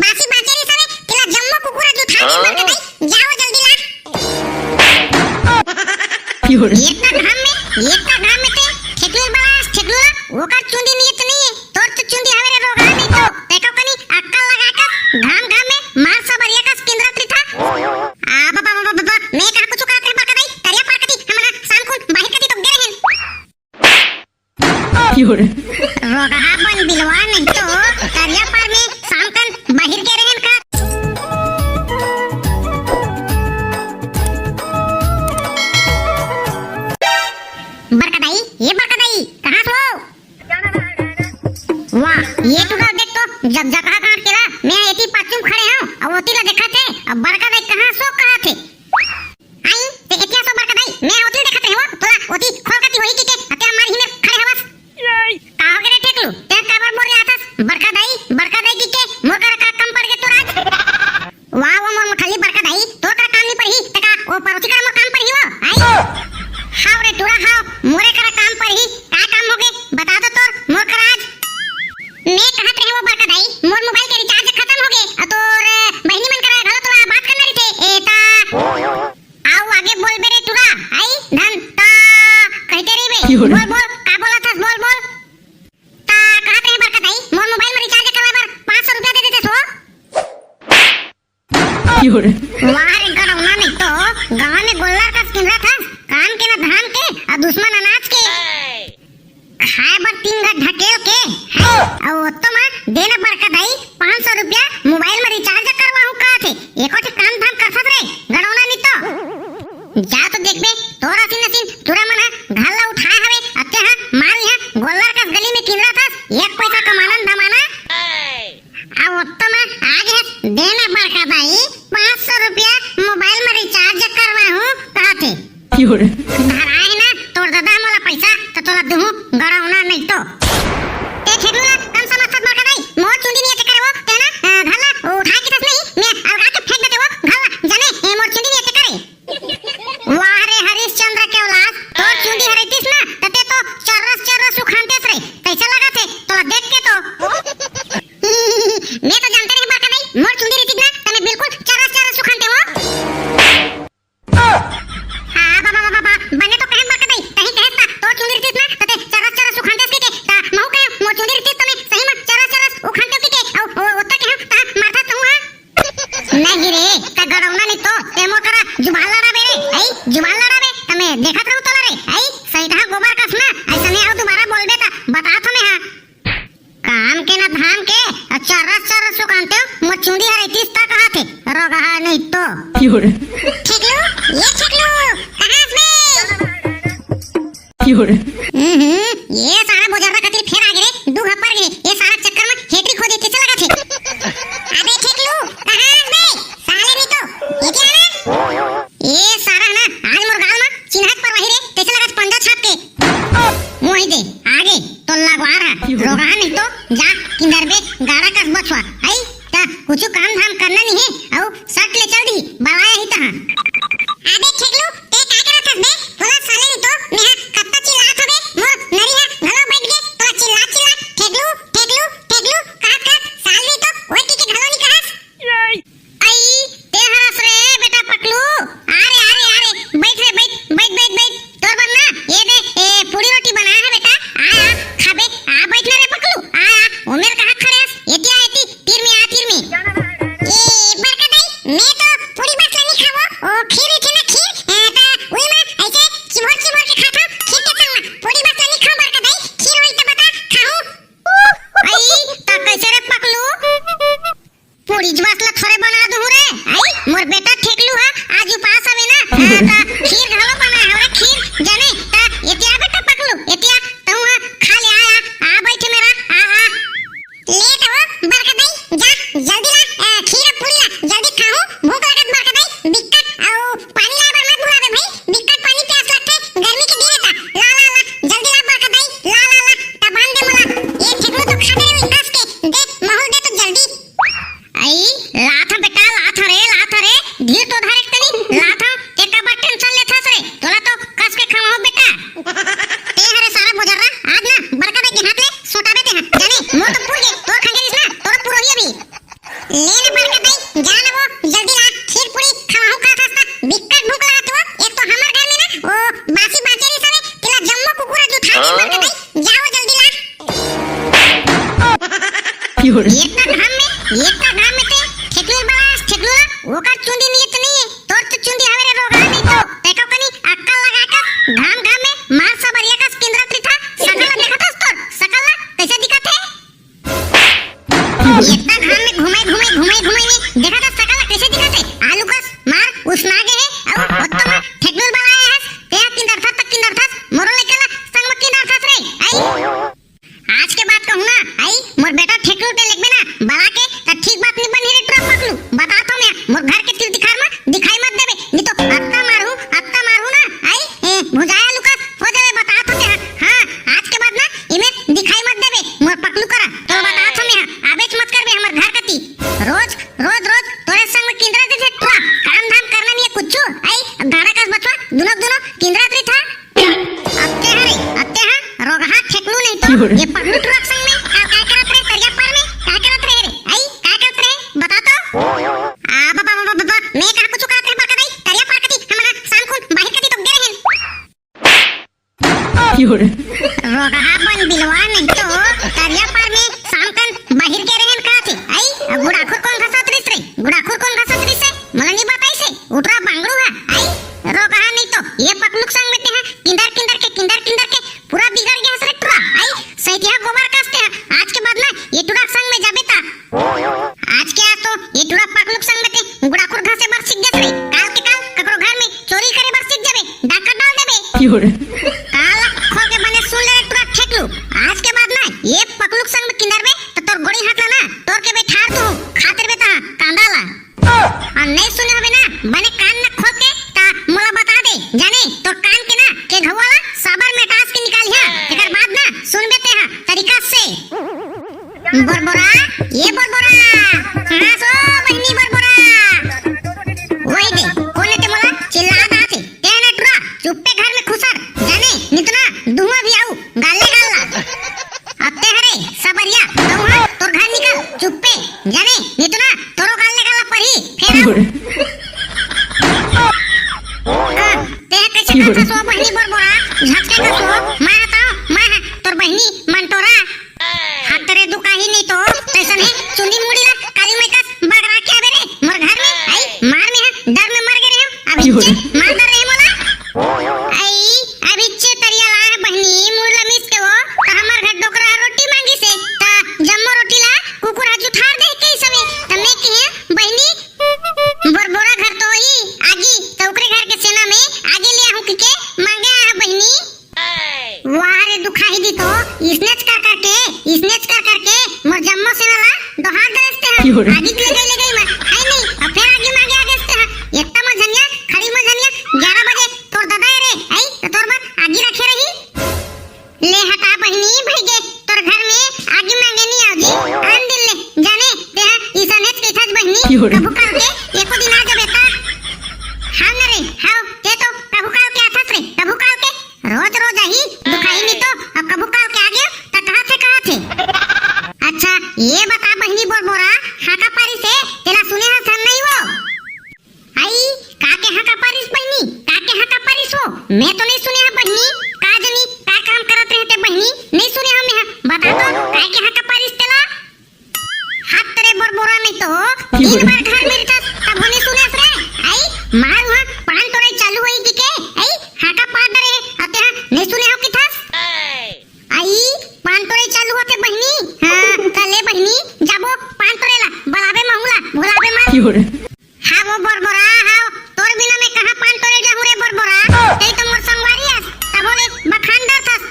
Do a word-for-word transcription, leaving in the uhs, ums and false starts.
बासी बाचे रहिस हवे, तेला जम्मो कुकुर ह जुठा दे बड़का दाई, जाओ जल्दी ला। एतना घाम में, एतना घाम में ते ठेकलू बलास, ठेकलू ला, ओकर चुंदी नियत नहीं है, तोर तो चुंदी हवे रे रोगहा नहीं तो, तेको कनी अक्कल लगा के घाम घाम में मार सबरिया कस किंदरत रहिथा। आ, बाबा, बाबा, बाबा, मैं कहा कुछ करत रहे बड़का दाई, तरिया पार कती, हमन शाम कुन बाहिर कती तो गे रहेन। रोगहा बन बिलवा नहीं तो तरिया पार में शाम कन बाहिर गे रहेन का। बड़का दाई, ये बड़का दाई, कहाँ सो? वाह, ये टूरा देख तो, जब जगह काट के ला, मैं एती पाछू में खड़े हूँ, अब ओती ला देखा थे, अब बड़का दाई कहाँ सो कहा थे? आई, ते एतिया सो बड़का दाई, मैं ओती देखत रहे हो, तोला ओती खोल कती होई कि के, अते हमार ही में खड़े हवस। का हो गे रे ठेकलू, ते काबर मोर आथस? बड़का दाई, बड़का दाई कि के, मोर करा का काम पड़ गे तोर आज? वाह, वो मोर मुठल्ली बड़का दाई, तोर करा काम नहीं पड़ही, ते का, वो पड़ोसी करा मोर काम पड़ही वो, आई? हाव रे टूरा हाव, मोरे करा काम पड़ही, का काम हो गे, बता तो तोर, मोर करा आज। मैं कहत रहे वो बड़का दाई, मोर मोबाइल के रिचार्ज खतम हो गे, अउ तोर बहिनी मन करा घलो तोला बात करना रहिथे, ए ता आउ आगे बोलबे रे टूरा, आई धन ता कहते रहिबे। बोल, बोल, का बोलत हस, बोल, बोल। ता कहत रहे बड़का दाई, मोर मोबाइल में रिचार्ज करवाए बर पाँच सौ रुपया दे देते सो। वाह रे गड़ौना नहीं तो, गाँव में गोल्लर कस किंदरत हस, काम के ना धाम के, अउ दुश्मन अनाज के। खाए बर तीन घा ढकेल के, अउ ओतो मा देना बड़का दाई पाँच सौ रुपया मोबाइल में रिचार्ज करवाहूँ कहत हे। एको ठे काम धाम करथस रे, गड़ौना नहीं तो। जा तो देखबे, तोर असीन असीन टूरा मन ह घर ला उठाए हवे, अते ह मार इहाँ गोल्लर कस गली में किंदरत हस, एक पैसा कमाना न धमाना। अब ओत्तो में आगे देना बड़का दाई, पाँच सौ रुपया मोबाइल में रिचार्ज करवाहूँ कहत हे। धराए ना तोर ददा मोला पैसा, तो तोला दुहूँ गड़ौना नहीं तो। ते ठेकलू ला कम समझथस बड़का दाई, मोर चुंदी नियत करे वो, ते ना, अ, घर ला उठाए के थस नहीं, मैं अलगा के फेंक देते वो घर ला, जाने, ए, मोर चुंदी नियत करे। वाह रे हरिश्चंद्र के औलाद, तोर चुंदी हरैतिस ना, त ते तो चर्रस चर्रस उखानतेस रे। कैसे लगत हे तोला देख के तो? मैं तो जानते रहे बड़का दाई, मोर चुंदी रहितिस ना, त मैं बिल्कुल चर्रस चर्रस उखानते हो। हाँ, बाबा, बाबा, बाबा, बने तो कहे बड़का दाई, तहीं कहेस ना, तोर चुंदी रहितिस ना, त ते चर्रस चर्रस उखानतेस के के, त महू कहे मोर चुंदी रहितिस त मैं सही में चर्रस चर्रस उखानते के के, अउ, ओ, ओत्ता के हम, त मारता तू, हाँ? नहीं रे, त गड़ौना नहीं तो, ते मोर करा जुबान लड़ाबे रे, आई, जुबान लड़ाबे, त मैं देखत रहूं तोला रे, आई, सही कहा गोबर कस ना, ऐसा नहीं आओ दोबारा बोलबे त, बता तो मैं हाँ। काम के ना धाम के, अउ चर्रस चर्रस सुकानते हो, मोर चुंदी हरैतिस त कहा थे, रोगहा नहीं तो। ठेकलू, ये ठेकलू, कहाँ से बे? हम्म, ये सारा बोजरदा कतिर फेर आ गे रे, दू हप्पर गे, ये सारा चक्कर में हेटरी खो दे, कैसे लगा थे? अबे ठेकलू, कहाँ बे? साले नहीं तो, ये क्या ना? ये सारा ना, आज मोर गाल में चिन्हत पर वही रे, कैसे लगा पंजा छाप के? मोही दे, आगे, तो लगवा रहा, रोगहा नहीं तो, जा, किंदर बे, गाड़ा कस बछवा, आई, ता, कुछ काम धाम करना नहीं है, अउ सट ले चल दी, बवाया ही तहाँ। अबे ठेकलू, ते का करत हस बे? बोला साले नहीं तो, मेहा कत्ता चिल्लात हबे, मोर नरिहा घलो बैठ गे, तोला चिल्ला चिल्ला, ठेकलू, ठेकलू, ठेकलू, कहत कहत, साल नहीं तो, ओए की के घलो नहीं कहस। आई, ते हरस रे बेटा पकलू, अरे, अरे, अरे, बैठ रे, बैठ, बैठ, बैठ, बैठ, तोर बर ना, ये दे, ए, पूड़ी रोटी बनाया है बेटा, आ, आ, खाबे, आ, बैठ ना रे पकलू, आ, आ, ओमेर कहाँ खड़े हस, एती आ, एती, तीर में आ, तीर में। ए, बड़का दाई, मैं तो पूरी बात ला नहीं खावो। ओ, खीर रहिथे ना, खीर, ए, त उही में ऐसे चिमोर चिमोर के खाथो, खीर के संग में। पूरी बात ला नहीं खाओ बड़का दाई, खीर होई त बता, खाहूं। आई, त कैसे रे पकलू? पूरी बात ला थोरे बना दूं रे। आई, मोर बेटा ठेकलू हा, आज उपास हवे ना, आ, त खीर घलो बना हवे, खीर, जाने, त एतिया बेटा पकलू, एतिया, तहूं हा, खा ले, आ, आ, आ, बैठ मेरा, आ, आ। ले तो वो बड़का दाई, जा, जल्दी ला, अ, खीर पूरी ला, जल्दी खाहूं, भूख लागत बड़का दाई, बिकट, अउ पानी लाए बर मत भुलाबे भाई, बिकट पानी प्यास लगथे, गर्मी के दिन हे ता, ला, ला, ला, जल्दी ला बड़का दाई, ला, ला, ला, त बांध दे मोला, ये ठेकलू तो खा दे रे कस के, दे, माहौल दे तो जल्दी। आई, लात हं बेटा, लात हं रे, लात हं रे, धीर तो ले ना बड़का दाई, जा ना वो, जल्दी ला, खीर पूरी खवाहूं का खस्ता, बिकट भूख लागत वो। एक तो हमर घर में ना, वो बासी बाचे रहिस हवे, तेला जम्मो कुकुर ह जुठा दे बड़का दाई, जा वो जल्दी ला। एतना घाम में, एतना घाम में ते ठेकलू बलास, ठेकलू ला, ओकर चुंदी नियत नहीं है, तोर तो चुंदी हवे रे रोगहा नहीं तो, तेको कनी अक्कल लगा के, घाम घाम में मार सबरिया कस किंदरत रिथा, सकल ला देखत हस तोर, सकल ला कैसे दिखत है? एतना घाम में घुमाई, घुमाई, घुमाई, घुमाई में देखा था सकल कैसे दिखत है? आलू कस मार उसना गे है, अउ ओत्तो में ठेकलू बलाए हस, ते किंदरथस त किंदरथस, मोरो लइका ला संग में किंदरथस रे, आई? आज के बात कहूं ना, आई? मोर बेटा ठेकलू ते लेगबे ना, बला के, त ठीक बात नहीं बनी रे टुरा पकलू, बता तो मैं, मोर घर के तिल तिखार में दिखाई मत देबे, नहीं तो अत्ता मारू, अत्ता मारू ना, आई? ए, भुजाया लुकास, हो जावे बता तो ते, हाँ, आज के बाद ना, इमे दिखाई मत देबे, मोर पकलू करा, तो बता तो मैं, आबेच मत करबे हमर घर कती। रोज, रोज, रोज तोरे संग में किंदरा दे थे टुरा, काम धाम करना नहीं है कुछ, आई? गाड़ा कस बचवा, दुनो, दुनो किंदरा दे था। अत्ते हरे, अत्ते हा, रोगहा ठेकलू नहीं तो, ये पकलू टुरा संग में, का, का करत रहे, तरिया पार में, का करत रहे रे, आई? का करत रहे, बता तो। आ, बाबा, बाबा, बाबा, मैं कहा कुछ करत रहे, बड़का दाई, तरिया पार कती, हमन शाम कुन बाहिर कती तो गे रहेन। रोगहा बन बिलवा नहीं तो तरिया पार में शाम कन बाहिर के रहन का थे? आई, अब गुड़ाखुर कौन घसत रिस रे? गुड़ाखुर कौन घसत रिस से? मोला नहीं बताई से। उठरा बांगड़ू है। आई, रोगहा नहीं तो ये पकलुक संग में ते हैं किंदर किंदर के, किंदर किंदर के पूरा बिगड़ गया हस रे टुरा। आई, सैतिहा गोबर कासते हैं। आज के बाद ना ये टुरा संग में जाबे ता आज के आज तो ये टुरा पाकलुक संग में ते गुड़ाखुर घासे बर सीख गेस रे। काल के काल ककरो घर में चोरी करे बर सीख जाबे, डाका डाल देबे। काल खोल के बने सुन ले रे टुरा ठेकलू। आज के बाद ना ये पकलुक संग में किंदरबे त तोर गोड़ी हाथ ला ना तोर के बैठार तू खातिर बे ता कांदा ला। अउ नहीं सुने होबे ना बने कान ना खोल के ता मोला बता दे जाने तोर कान के ना के घुआ ला साबर में टास के निकालिहा। एकर बाद ना सुनबे ते हा तरीका से। बोरबोरा, ये बोरबोरा, कहाँ सो बहिनी बोरबोरा? वही दे, कोन ते मोला चिल्लात आथे, ते ना टुरा, चुप्पे घर में खुसर, जाने, नितना धुआं भी आऊ, गाले गाला। अत्ते हरे, सबरिया, तू हा, तोर घर निकल, चुप्पे, जाने, नितना तोरो गाले गाला परी, फेर आऊ। हाँ, ते कैसे कथा सो बहिनी बोरबोरा, झटके का सो, मैं हताओ, मैं है, तोर बहिनी, मंटोरा। हाथ रे दुखाही नहीं तो, तैसन है, चुंदी मुड़ी ला, काली माई कस बगरा के आबे रे, मोर घर में, आई, मार में है, डर में मर गे रे हम, अभी चे, मार डर रहे मोला। आई, अभी चे तरिया ला है बहिनी, मुड़ ला मिस के वो, त हमर घर डोकरा रोटी मांगी से, त जम्मो रोटी ला, कुकुर हा जुठार दे के समे, त मैं कहे, बहिनी, बोरबोरा घर तो ही, आगी, त ओकरे घर के सेना में, आगे ले आहूं के, मांगे आ बहिनी। वाह रे दुखाही दी तो, इसनेच कर करके, इसनेच कर करके, मोर जम्मो सेना ला डोहार दे देते हैं। आगी के ले गई, ले गई मैं, है नहीं, अब फिर आगी मांगे आ देते हैं। एकटा मझनिया, खड़ी मझनिया, ग्यारह बजे, तोर दादा है रे, आई, तो तोर बर आगी रखे रही। ले हटा बहिनी, भई गे, तोर घर में आगी मांगे नहीं आओ जी, आन दिन ले, जाने, ते हा, इसनेच के थाच बहिनी, कभू काल के, एको दिन आ जाबे ता। हाँ न रे, हाँ, ते तो कभू काल के आथस रे, कभू काल के, रोज रोज आही, दुखाही नहीं तो, अब कभू काल के आ गयो, त कहा थे, कहा थे। अच्छा, ये बता बहिनी बोरबोरा, हाका पारी से, तेला सुने हस धन नहीं वो? आई, का के हाका पारिस बहिनी, का के हाका पारिस हो? मैं तो नहीं सुने हा बहिनी, का जनी, का काम करत रहे ते बहिनी, नहीं सुने हा मैं हा। बता तो, का के हाका पारिस तेला? हाथ तेरे बोरबोरा नहीं तो, दिन भर घर में रहतस, तब हो नहीं सुने रे। आई, मार वहाँ पान तोड़ाई चालू होई कि के, आई, हाका पार डरे, अते हा, नहीं सुने हो कि थस? आई, पान तोड़े चालू होते बहिनी। हाँ, त ले बहिनी, जाबो पान तोड़े ला, बलाबे महू ला, भुलाबे मत। हाँ वो बोरबोरा, हाँ, तोर बिना मैं कहाँ पान तोड़े जाहूँ रे बोरबोरा? तई तो मोर संगवारी अस, तभो ले बखान डरथस।